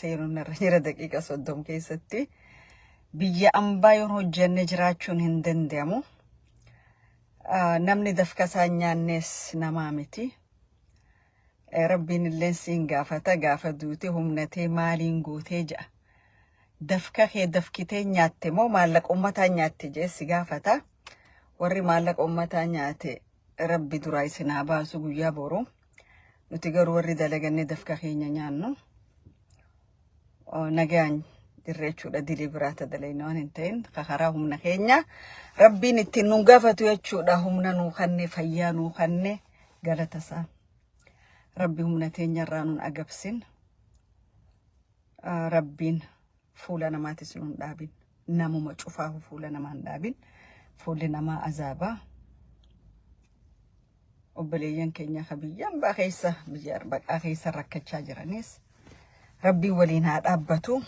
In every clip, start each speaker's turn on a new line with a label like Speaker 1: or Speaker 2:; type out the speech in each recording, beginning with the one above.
Speaker 1: Seenuun narra jira daqiiqa 30 keessatti. Biyya ambaa yoo hojjenne jiraachuun hin danda'amu. Namni dafka isaa hin nyaannes namaa miti. Rabbiin illee siin gaafata gaafa duute humnatee maaliin gootee ja'a. Dafka kee dafkitee nyaatte moo maallaqa ummataa nyaatte jee si gaafata. Warri maallaqa ummataa nyaate Rabbi duraa isin haa baasu guyyaa boru. Nuti garuu warri dalagannee dafka keenya nyaannu nagaan jirra jechuudha. Dilii biraa ta dalayna waan hin ta'in ka karaa humna keenya Rabbiin ittiin nun gaafatu jechuudha. Humna nuu kanne, fayyaa nuu kanne, galata isaa. Rabbi humna teenyarraa nun agabsin. Rabbiin fuula namaatis nun dhaabin. Namuma cufaahu fuula namaa hin dhaabin. Fuulli namaa azaabaa. Obboleeyyan keenya ka biyya ambaa keessa, biyya baqaa keessa rakkachaa jiranis Rabbiin waliin haa dhaabbatu.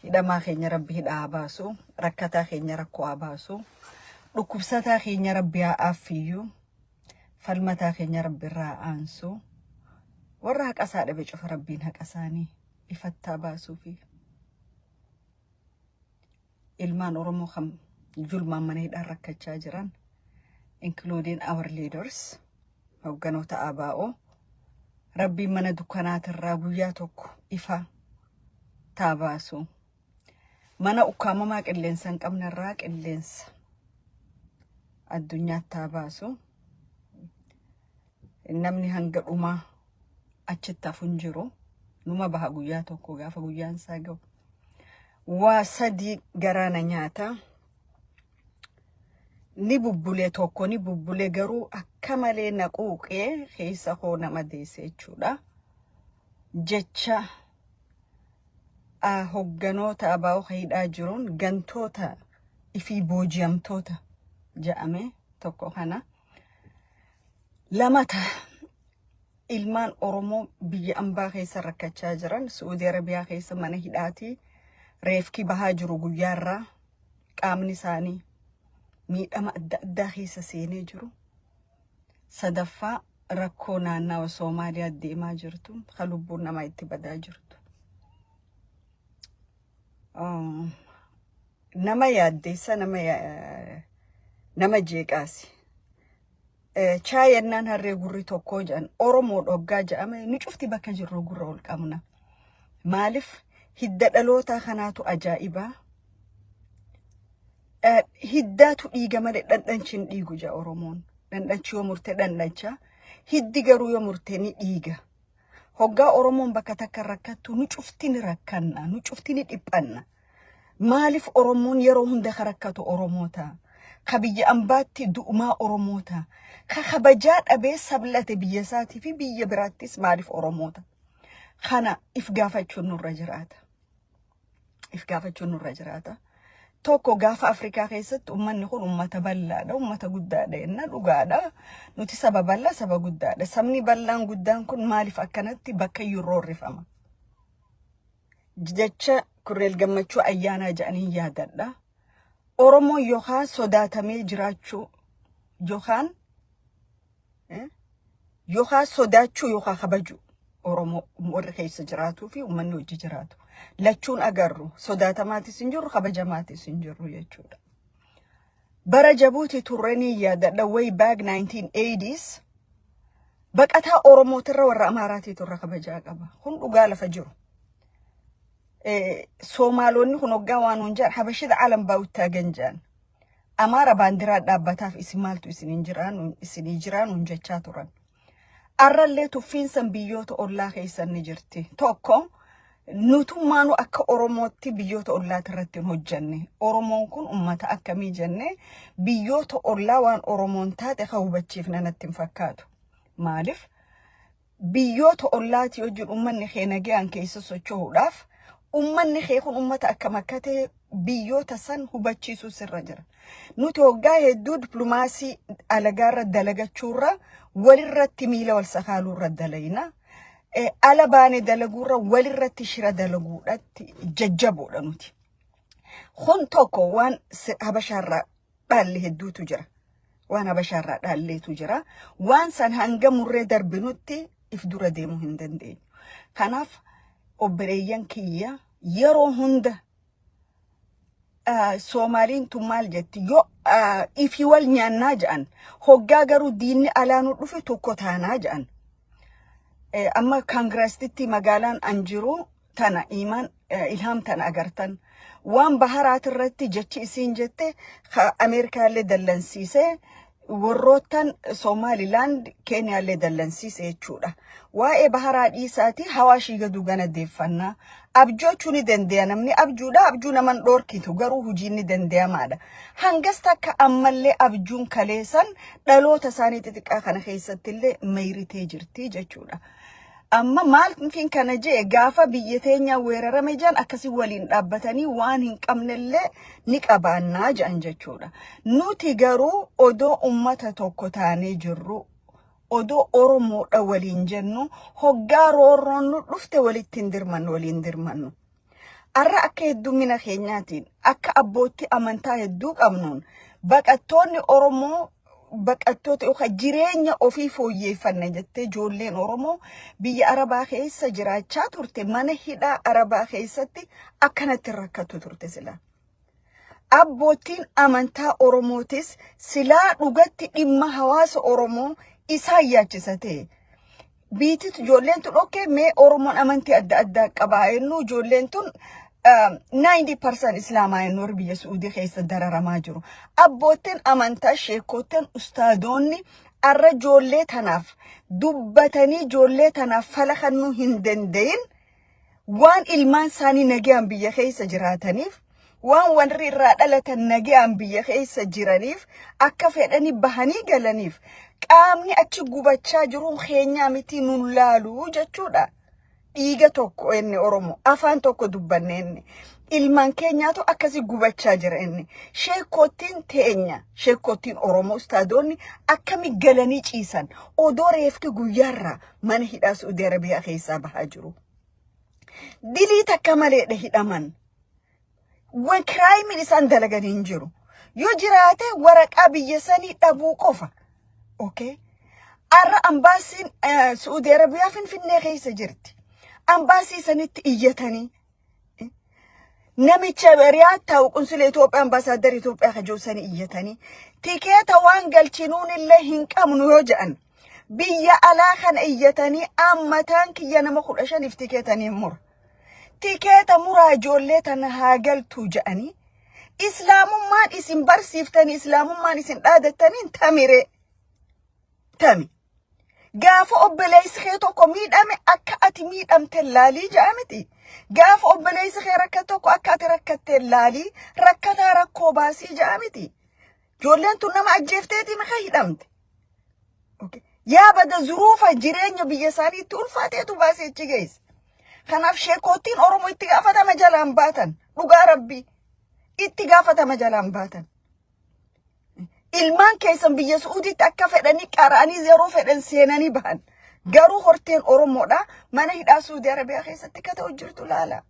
Speaker 1: Hidhamaa keenya Rabbi hidhaa haa baasu. Rakkataa keenya rakkoo haa baasu. Dhukkubsataa keenya Rabbi haa aaffiyyu. Falmataa keenya Rabbi irraa haa aansu. Warra haqa isaa dhabe cufa Rabbiin haqa isaanii ifattaa baasuufi. Ilmaan Oromoo kan julmaan mana hidhaan rakkachaa jiran, including our leaders, hogganoota ABO, Rabbiin mana dukkanaatirraa guyyaa tokko ifa taa baasu. Mana ukkaamamaa qilleensa hin qabnerraa qilleensa addunyaatti haa baasu. Namni hanga dhumaa achitti hafu hin jiru. Numa baha guyyaa tokko gaafa guyyaan isaa gahu. Waa sadii garaa na nyaata. Ni bubbulee tokko ni bubbulee, garuu akka malee na quuqee keessa koo nama deesse jechuudha. Jecha hogganoota ABO hidhaa jiruun gantoota ifii booji'amtoota jedhame tokko kana. Lamata, ilmaan Oromoo biyya ambaa keessa rakkachaa jiran, Su'uudii Arabiyaa keessa mana hidhaatii reefki bahaa jiru guyyaarraa, qaamni isaanii miidhama adda addaa keessa seenee jiru. Sadaffaa, rakkoo naannawa Soomaaliyaa deemaa jirtu, kan lubbuun namaa itti badaa jirtu. Nama yaaddeessa, nama jeeqaasi. Chaayennaan harree gurri tokkoo jedhan, Oromoo dhoggaa jedhame nu cufti bakka jirru gurra ol qabna. Maaliif hidda dhalootaa kanaatu ajaa'ibaa. Hiddaatu dhiiga malee dhandhanchi hin dhiigu jedha Oromoon. Dhandhanchi yoo murte dhandhancha. Hiddi garuu yoo murte ni dhiiga. Hoggaa Oromoon bakka takka rakkattu nu cufti ni rakkanna, nu cufti ni dhiphanna. Maaliif Oromoon yeroo hunda ka rakkatu Oromoo ta'a? Ka biyya ambaatti du'umaa Oromoo ta'a? Ka kabajaa dhabee sablate biyya isaatii fi biyya biraattis maaliif Oromoo ta'a? Kana if gaafachuun nurra jiraata. If gaafachuun nurra jiraata. Tokko, gaafa Afrikaa keessatti uummanni kun uummata bal'aadha, uummata guddaadha jenna, dhugaadha. Nuti saba bal'aa, saba guddaadha. Sabni bal'aan guddaan kun maaliif akkanatti bakka iyyuu roorrifama? Jecha Kurreel Gammachuu Ayyaanaa jedhanii yaadadha. Oromoon yookaan sodaatamee jiraachuu yookaan sodaachuu yookaan kabajuu, Oromoo warri keessa jiraatuu fi uummanni hojii jiraatu. Lachuun agarru, sodaatamaatis hin jirru, kabajamaatis hin jirru jechuudha. Bara Jabuuti turranii yaadadha, way back 1980s, baqataa Oromootirra warra Amaaraatiitu irra kabajaa qaba. Kun dhugaa lafa jiru. Soomaalonni kun hoggaa waan hun jedhan, "Habashida calan baa u taagan" jedhan. "Amaara baandiraa dhaabbataaf, isin maaltu isiniin jiraan isinii jiraan?" hun jechaa turan. Arrallee tuffiinsan biyyoota ollaa keessan ni jirti. Tokko, nutummaanu akka Oromootti biyyoota ollaati irratti hin hojjanne. Oromoon kun ummata akkamii jenne biyyoota ollaa waan Oromoon taate ka hubachiifna natti hin fakkaatu. Maaliif biyyoota ollaatii wajjin uummanni kee nagayaan keessa socho'uudhaaf uummanni kee kun uummata akkam akka ta'e biyyoota san hubachiisuu sirra jira. Nuti waggaa hedduu dippiloomaasii alagaarra dalagachuurra walirratti miila wal sakaaluurra dalayna. Ala baane dalaguurra walirratti shira dalaguudhatti jajjaboodha nuti. Kun tokko waan Habashaarraa dhaalle hedduutu jira. Waan Habashaarraa dhaalleetu jira. Waan san hanga murree darbinutti if dura deemuu hin dandeenyu. Kanaaf Obboleeyyan kiyya, yeroo hunda Soomaaliin tun maal jetti? Yoo ifii wal nyaannaa jedhan, hoggaa garuu diinni alaanuu dhufe tokko taanaa jedhan. Amma Congressitti magaalaan an jiru tana imaan Ilhaam tana agartan, waan baharaat irratti jechi isiin jette Ameerikaallee dallansiisee, warroottan Somaalilaand, Keeniyaallee dallansiise jechuudha. Waa'ee baharaa dhiisaati, Hawaashii gadu gana deeffannaa. Abjoochuu ni dandeenya, namni abjuudha, abjuu naman dhoorkitu, garuu hojiin ni danda'amaadha. Hangas takka ammallee abjuun kaleessan dhaloota isaanii xixiqqaa kana keessatti illee mayritee jirti jechuudha. Amma maal fin kana jee, gaafa biyya teenya weerarame jedhan akkasii waliin dhaabbatanii waan hin qabnellee ni qabaannaa jedhan jechuudha. Nuti garuu odoo ummata tokko taanee jirru, odoo Oromoodha waliin jennu, hoggaa roorroon nu dhufte walitti hin dirmannu, waliin dirmannu. Arra akka heddumina keenyaatiin, akka abbootii amantaa hedduu qabnuun, baqattoonni Oromoo, baqattoota yookaan jireenya ofii fooyyeeffanna jettee ijoolleen Oromoo biyya Arabaa keessa jiraachaa turte mana hidhaa Arabaa keessatti akkanatti rakkattu turte sila. Abbootiin amantaa Oromootis silaa dhugatti dhimma hawaasa Oromoo isaan yaachisa ta'e. Biititu ijoolleen tun dhokkee mee Oromoon amantii adda addaa qabaa jennu, ijoolleen tun 90% Islaamaa jennu, warri biyya Suudii keessa dararamaa jiru. Abbootiin amantaa, sheekotiin, ustaadoonni arra ijoollee tanaaf dubbatanii ijoollee tanaaf fala kennuu hin danda'in, waan ilmaan isaanii nagayaan biyya keessa jiraataniif, waan warri irraa dhalatan nagayaan biyya keessa jiraniif, akka fedhanii bahanii galaniif, qaamni achi gubachaa jiruun keenyaa miti, nun laaluu jechuudha. Dhiiga tokko inni Oromoo, afaan tokko dubbanne, inni ilmaan keenyaatu akkasii gubachaa jira. Inni sheekottiin teenya, sheekottiin Oromoo, ustaadoonni akkami galanii ciisan odoo reefki guyyaarraa mana hidhaa Saudi Arabiyaa keessaa bahaa jiru? Dilii takka maleedha hidhaman. Wan crimeiin isaan dalagan hin jiru. Yoo jiraate waraqaa biyya sanii dhabuu qofa. Okay. Arra ambaasiin Saudi Arabiyaa Finfinnee keessa jirti. Ambaasii sanitti iyyatanii namicha Riyaad taa'u, qunsulee Itoophiyaa, ambaasaaddara Itoophiyaa kajoo sanii iyyatanii, tikeeta waan galchinuun illee hin qabnu yoo jedhan, biyya alaa kana iyyatanii, ammataan kiyya nama 15f tikeetanii mura. Tikeeta muraa, ijoollee tana haa galtu jedhanii, Islaamummaan isin barsiiftanii, Islaamummaan isin dhaadattaniin tamiree tami. Gaafa obboleessi kee tokko miidhame akka ati miidhamte laalii jedha miti. Gaafa obboleessi kee rakkate tokko akka ati rakkatte laalii, rakkataa rakkoo baasii jedha miti. Ijoolleen tun nama ajjeefteetii maka hidhamte. Yaa bada zuruufa jireenya biyya isaaniitti ulfaateetu baasee achi geesse. Kanaaf sheekootiin Oromoo itti gaafatama jalaan baatan, dhugaa rabbii itti gaafatama jalaan baatan. Ilmaan keessan biyya Suudiitti akka fedhanii qara'anii yeroo fedhan seenanii bahan. Garuu horteen Oromoodha mana hidhaa Suudii Arabiyaa keessatti akka ta'u jirtu laala.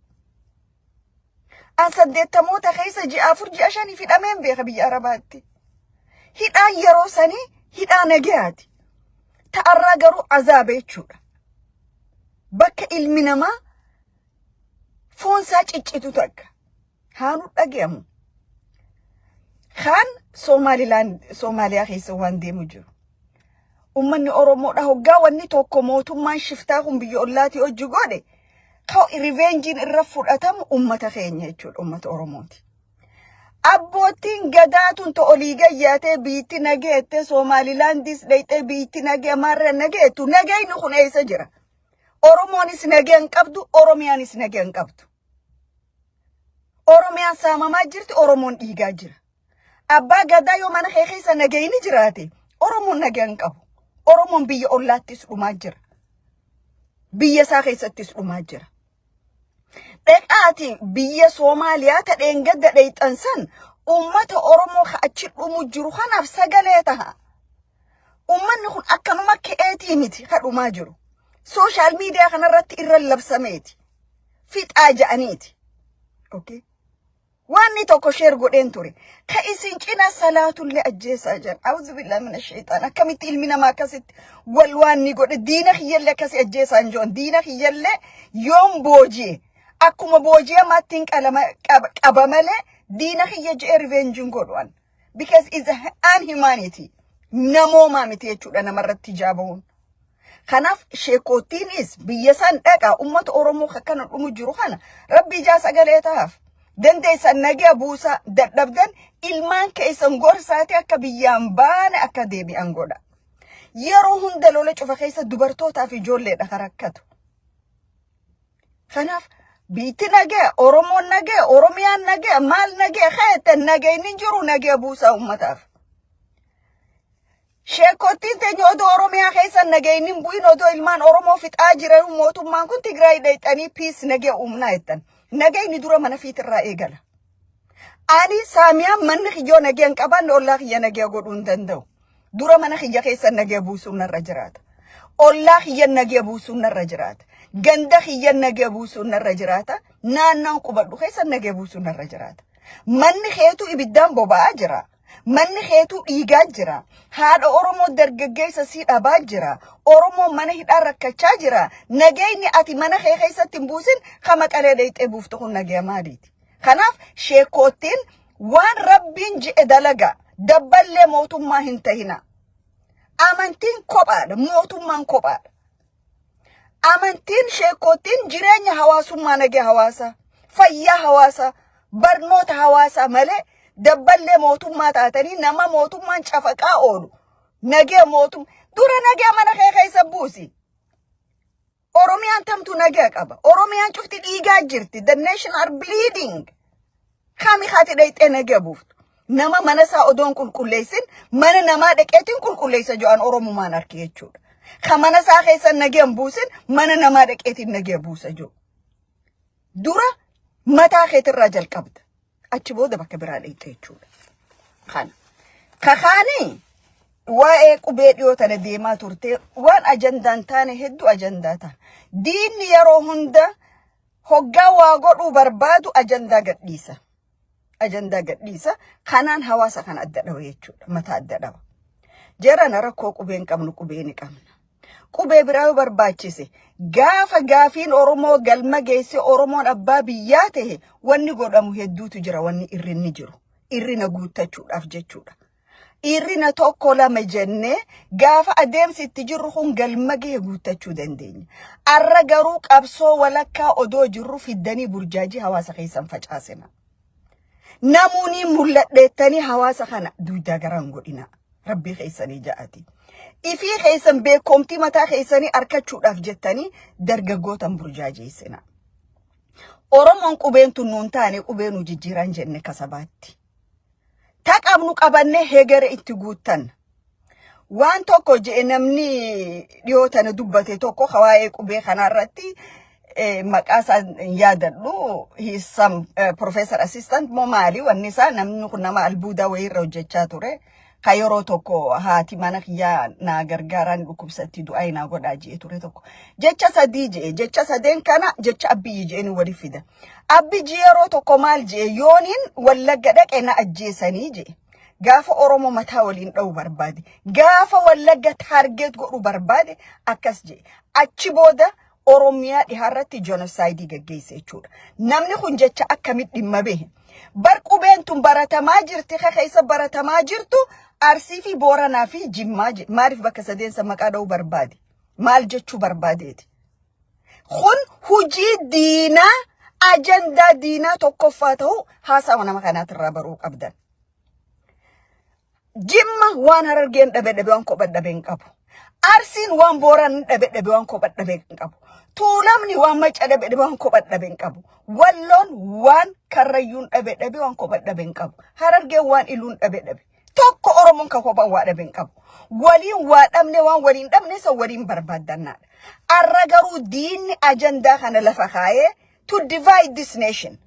Speaker 1: An 80moota keessa ji'a 4, ji'a 5 hidhameen beeka biyya Arabaatti. Hidhaan yeroo sanii hidhaa nagayaati. Ta'arraa garuu azaaba jechuudha. Bakka ilmi namaa foonsaa ciccitu takka. Haanu dhagayamu. Kaan Somaalilaand, Soomaaliyaa keessa waan deemu jiru. Uummanni Oromoodha hoggaa wanni tokko mootummaan shiftaa kun biyya ollaatii hojii godhe, revengeiin irra fudhatamu uummata keenya jechuudha, uummata Oromooti. Abbootiin gadaa tun olii gayyaatee biitti nageette, Somaalilaandis dhayxee biitti nagee, maarree nageettu, nageenyi kun eessa jira? Oromoonis nagee hin qabdu, Oromiyaanis nagee hin qabdu. Oromiyaan saamamaa jirti, Oromoon dhiigaa jira. Abbaa gadaa, yoo mana kee keessa nageenyi jiraate, Oromoon nagee hin qabu. Oromoon biyya ollaattis dhumaa jira. Biyya isaa keessattis dhumaa jira. Dhaqaati biyya Soomaaliyaa tadheen gadda dheeyxan san uummata Oromoo ka achi dhumu jiru kanaaf sagalee taha. Uummanni kun akkanuma ka'eetii miti ka dhumaa jiru. Social media kanarratti irra labsameeti. Fixaa ja'aniiti. Okay. Wanni tokko share godheen ture. Ka isin cina salaatullee ajjeesaa jiran. أعوذ بالله من الشيطان. Akkamitti ilmi namaa akkasitti wal waan ni godhe? Diina kiyyallee akkasi ajjeesaa hin jiran. Diina kiyyallee yoom booji'e? Akkuma booji'amaatti hin qaba malee diina kiyya je'ee revenge hin godhu. Because it's unhumanity. Namoomaa miti jechuudha namarratti jaabahuun. Kanaaf sheekootiinis biyya san dhaqa, ummata Oromoo akkana dhumu jiru kana rabbi ijaa sagalee ta'aaf. Dandeessan nagaa buusaa, dadhabdan ilmaan keessan gorsaati akka biyyaan baane akka deebi'an godha. Yeroo hunda lola cufa keessa dubartootaa fi ijoolleedha kan rakkatu. Kanaaf biitti nagaa, Oromoon nagaa, Oromiyaan nagaa, maal nagaa, kaayattan nagaa inni jiru nagaa buusaa ummataaf. Sheekottiin teenya odoo Oromiyaa keessa nageenyi hin bu'in, odoo ilmaan Oromoo fixaa jiran, mootummaan kun Tigraay dheexanii peace nagee uumnaa jettan. Nageenyi dura mana fiitirraa eegala. Ani saamiyaan manni kiyyoo nagee hin qabaanne ollaa kiyya nagee godhuu hin danda'u. Dura mana kiyya keessa nagee buusuun narra jiraata. Ollaa kiyya nagee buusuun narra jiraata. Ganda kiyya nagee buusuun narra jiraata. Naannoon qubadhu keessa nagee buusuun narra jiraata. Manni keetu ibiddaan boba'aa jira. Manni keetuu dhiigaa jira. Haadha Oromoo dargaggeessa sii dhabaa jira. Oromoo mana hidhaa rakkachaa jira. Nageenyi ati mana kee keessatti hin buusin ka Maqalee dheexee buuftu kun nagaya maaliiti? Kanaaf sheekootiin waan rabbiin je'e dalaga, dabballee mootummaa hin tahina. Amantiin kophaadha, mootummaan kophaadha. Amantiin sheekootiin jireenya hawaasummaa, nagaya hawaasaa, fayyaa hawaasaa, barnoota hawaasaa malee dabballee mootummaa taatanii nama mootummaan cafaqaa oolu nagaya mootum dura nagaya mana kee keessa buusi. Oromiyaan tamtu nagaya qaba. Oromiyaan cufti dhiigaa jirti. The nation are bleeding. Kami haati dhayxee nagaya buuftu? Nama mana isaa odoon qulqulleessin mana namaa dhaqeetiin qulqulleessa jo'an Oromumaan arki jechuudha. Ka mana isaa keessa nagaya hin buusin mana namaa dhaqeetiin nagaya buusa jiru. Dura mataa keetirraa jalqabda. Achi booda bakka biraa dhayxe jechuudha. Kana. Kakaanii waa'ee qubee dhiyoo tana deemaa turte, waan ajandaan taane hedduu ajandaa ta'a. Diinni yeroo hunda hoggaa waa godhuu barbaadu ajandaa gadhiisa. Ajandaa gadhiisa. Kanaan hawaasa kana adda dhawa jechuudha. Mataa adda dhawa. Jarana rakkoo qubee hin qabnu, qubee ni qabna. Qubee biraa yoo barbaachise, gaafa gaafiin Oromoo galma geesse, Oromoon abbaa biyyaa ta'e, wanni godhamu hedduutu jira, wanni irrinni jiru. Irrina guuttachuudhaaf jechuudha. Irrina tokko lama jennee gaafa adeemsi itti jirru kun galma gahe guuttachuu dandeenya. Arra garuu qabsoo walakkaa odoo jirru fiddanii burjaajii hawaasa keessan facaasina. Namuuni mul'adheettanii hawaasa kana duudaa garaan godhina. Rabbii keessanii ja'ati. Ifii keessan beekomtii mataa keessanii argachuudhaaf jettanii dargaggootan burjaajeessina. Oromoon qubeen tun nuun taane, qubee nu jijjiiran jenne kasabaatti. Ta qabnu qabannee hegere itti guuttan. Waan tokko je'e namni dhiyoo tana dubbate tokko waa'ee qubee kanarratti, maqaa isaa hin yaadadhu. He is some professor assistant moo maali wanni isaa, namni kun nama albuudaa wayiirra hojjechaa ture. Ka yeroo tokko haati mana kiyyaa naa gargaaraan dhukkubsatti du'aa naa godhaa je'e ture tokko. Jecha sadii je'e, jecha sadeen kana jecha Abbiyyi je'een wali fida. Abbiyyi yeroo tokko maal je'e? Yooniin Wallagga dhaqe na ajjeesanii je'e. Gaafa Oromoo mataa waliin dha'uu barbaade, gaafa Wallagga target godhuu barbaade akkas je'e. Achi booda Oromiyaa dhihaarratti genocide gaggeesse jechuudha. Namni kun jecha akkamitti dhimma bahe? Bar qubeen tun baratamaa jirti, ka keessa baratamaa jirtu Arsii fi Booranaa fi Jimmaa jedhe. Maaliif bakka sadeensa maqaa dha'uu barbaade? Maal jechuu barbaadeeti? Kun hujii diinaa, ajandaa diinaa tokkoffaa ta'uu haasawa nama kanaatirraa baruu qabdan. Jimma waan Harargeen dhabe dhabe waan kopha dhabe hin qabu. Arsiin waan Booran dhabe dhabe waan kopha dhabe hin qabu. Tuulamni waan Macca dhabe dhabe waan kopha dhabe hin qabu. Walloon waan Karrayyuun dhabe dhabe waan kopha dhabe hin qabu. Harargeen waan Iluun dhabe dhabe. Tokko Oromoon kan kophaan waa dhabe hin qabu. Waliin waa dhabne, waan waliin dhabne isa waliin barbaaddannaadha. Arra garuu diinni ajandaa kana lafa kaayee to divide this nation.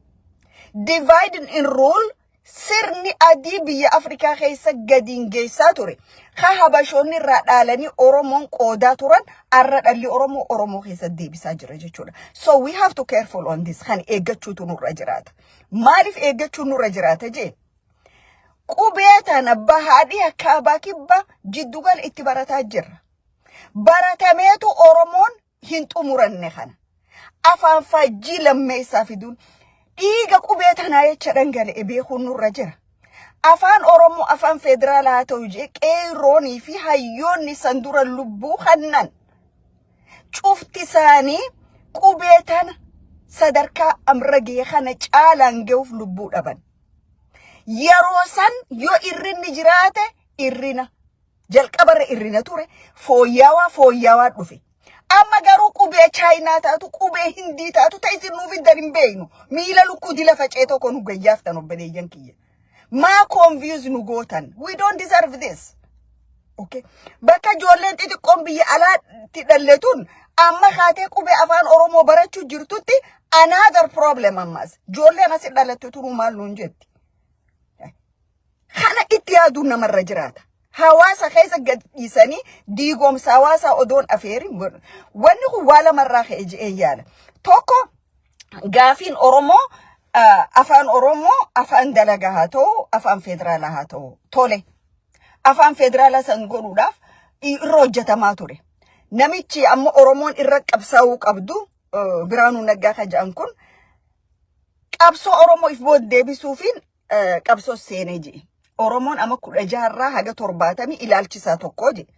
Speaker 1: Divide and rule. Sirni adii biyya Afrikaa keessa gadiin geessaa ture. Ka Habashoonni irraa dhaalanii Oromoon qoodaa turan arra dhalli Oromoo Oromoo keessa deebisaa jira jechuudha. So we have to careful on this. Kan eeggachuutu nurra jiraata. Maaliif eeggachuun nurra jiraata jee? Qubee tana bahaadhii kaabaa kibba jiddugala itti barataa jirra. Baratameetu Oromoon hin xumuranne kana. Afaan faajjii lammeessaa fiduun dhiiga qubee tanaa jecha dhangala'e beekuun nurra jira. Afaan Oromoo afaan federaalaa haa ta'u jee qeerroonii fi hayyoonni san dura lubbuu kannan cufti isaanii qubee tana sadarkaa amra ga'e kana caalaan ga'uuf lubbuu dhaban. Yeroo san yoo irrinni jiraate, irrina jalqabarra irrina ture, fooyyawaa fooyyawaa dhufe. Amma garuu qubee Chaayinaa taatu, qubee Hindii taatu, ta'e isin nuuf hiddan hin beeknu. Miila lukkuu dila facee tokko nu gayyaaftan, obboleeyyan kiyya. Maa confuse nu gootan? We don't deserve this. Okay. Bakka ijoolleen xixiqqoon biyya alaatti dhalletun amma kaatee qubee Afaan Oromoo barachuu jirtutti another problem ammas. Ijoolleen asi dhalatte turuu maal nuun jetti? Kana itti yaaduun namarra jiraata. Hawaasa keessa gad dhiisanii diigomsa hawaasaa odoon afeerin wanni kun waa lamarraa ka'e je'ee yaala. Tokko, gaafiin Oromoo Afaan Oromoo afaan dalagaa haa ta'u, afaan federaalaa haa ta'u, tole. Afaan federaalaa san godhuudhaaf irra hojjetamaa ture. Namichi amma Oromoon irra qabsaa'uu qabdu, Biraanuu Naggaa kan jedhan kun, qabsoo Oromoo if booda deebisuufiin qabsoo seenee ji'i. Oromoon amma 16rraa haga 70 ilaalchisaa tokko jedhe.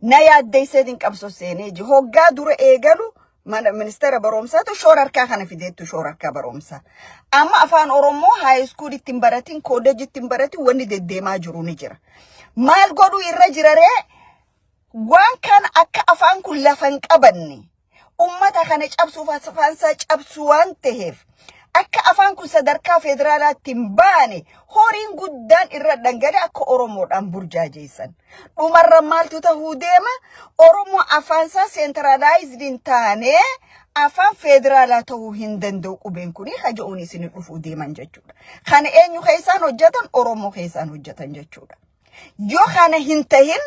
Speaker 1: Na yaaddeesseetiin qabsoo seenee ji'i. Hoggaa dura eegalu mana ministeera barumsaatu shoora harkaa kana fideettu, shoora harkaa barumsaa. Amma Afaan Oromoo high school ittiin baratin, college ittiin baratin, wanni deddeemaa jiru ni jira. Maal godhuu irra jira ree? Waan kana akka afaan kun lafa hin qabanne, ummata kana cabsuuf, afaan isaa cabsuu waan ta'eef, akka afaan kun sadarkaa federaalaatti hin baane horiin guddaan irra dhangale akka Oromoodhaan burjaajeessan. Dhumarra maaltu tahuu deema? Oromoo afaan isaa centralized hin taane afaan federaalaa ta'uu hin danda'u qubeen kuni haja'uun isin dhufuu deeman jechuudha. Kana eenyu keessaan hojjetan? Oromoo keessaan hojjetan jechuudha. Yoo kana hin tahin,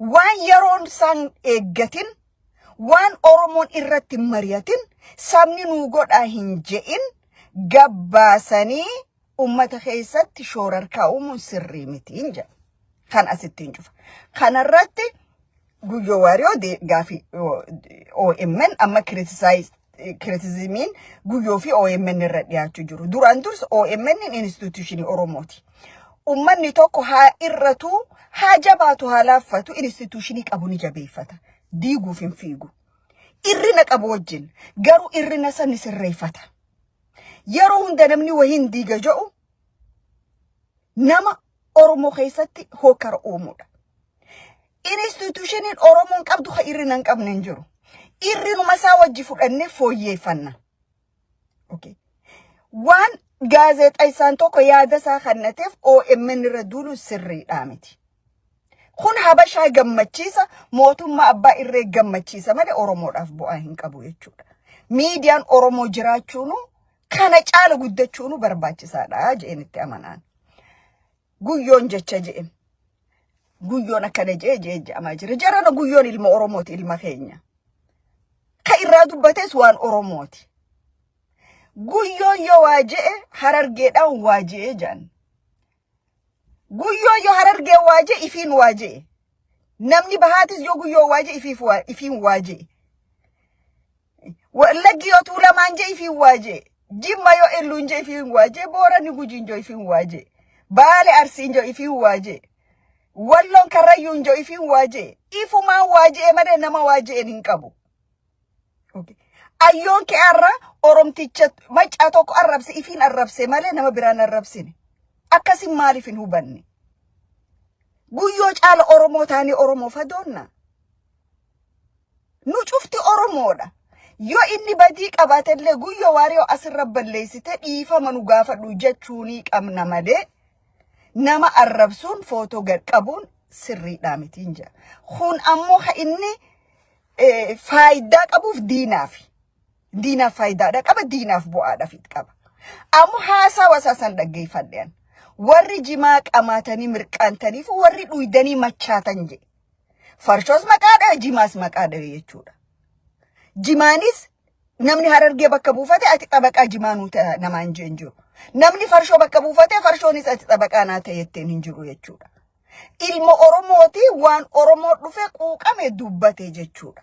Speaker 1: waan yeroon isaan eeggatin, waan Oromoon irratti hin mari'atin, sabni nuu godhaa hin je'in gabbaasanii ummata keessatti shoorarkaa uumuun sirrii miti hin jedha. Kan asitti hin cufa. Kanarratti Guyyoo Waariyoo gaafii OMN amma criticismiin Guyyoo fi OMN irra dhiyaachuu jiru. Duraan dursa OMN institutionii Oromooti. Ummanni tokko haa irratu, haa jabaatu, haa laaffatu, institutionii qabu ni jabeeffata. Diiguuf hin fiigu. Irrina qabu wajjin garuu irrina san ni sirreeffata. Yeroo hunda namni wahiin diiga jedhu nama Oromoo keessatti hokkara uumuudha. Institutioniin Oromoon qabdu ka irrina hin qabne hin jiru. Irrinuma isaa wajji fudhannee fooyyeeffanna. Okay. Waan gaazexeessaan tokko yaada isaa kennateef OMN irra duuluun sirriidhaa miti. Kun Habashaa gammachiisa, mootummaa abbaa irree gammachiisa malee Oromoodhaaf bu'aa hin qabu jechuudha. Miidiyaan Oromoo jiraachuunu kana caala guddachuunu barbaachisaadha jeen itti amanaan. Guyyoon jecha je'e. Guyyoon akkana je'e je'e je'amaa jira. Jarana Guyyoon ilma Oromooti, ilma keenya. Ka irraa dubbates waan Oromooti. Guyyoon yoo waa je'e Harargeedhaan waa je'e jedhan. Guyyoon yoo Harargee waa je'e ifiin waa je'e. Namni bahaatis yoo Guyyoo waa je'e ifiif waa ifiin waa je'e. Wallaggi yoo Tuulamaan je'e ifiin waa je'e. Jimma yoo Elluun je'e ifiin waa je'e. Booranni Gujiin joo ifiin waa je'e. Baale Arsiin joo ifiin waa je'e. Walloon Karrayyuun joo ifiin waa je'e. Ifumaan waa je'e malee nama waa je'een hin qabu. Okay. Ayyoon kee har'a Oromticha Maccaa tokko arrabse, ifiin arrabse malee nama biraan arrabsine. Akkasin maaliif hin hubanne? Guyyoo caala Oromoo taanee Oromoo fadoonna. Nu cufti Oromoodha. Yoo inni badii qabaatellee, Guyyoo Waariyoo asirra balleessite, dhiifama nu gaafadhu jechuunii qabna malee nama arrabsuun, footoo gad qabuun sirriidhaa miti hin jedha. Kun ammoo ka inni faayidaa qabuuf diinaafi. Diinaaf faayidaadha qaba, diinaaf bu'aadha qaba. Ammoo haasawa isaa san dhaggeeffadhe. Warri jimaa qamaatanii mirqaantaniif warri dhuydanii machaatan jedhe. Farshoos maqaa dhahe, jimaas maqaa dhahe jechuudha. Jimaanis namni Harargee bakka buufate ati xabaqaa jimaa nuu ta'a namaan jeen jiru. Namni farshoo bakka buufate farshoonis ati xabaqaa naa ta'e jetteen hin jiru jechuudha. Ilma Oromooti waan Oromoo dhufe quuqame dubbate jechuudha.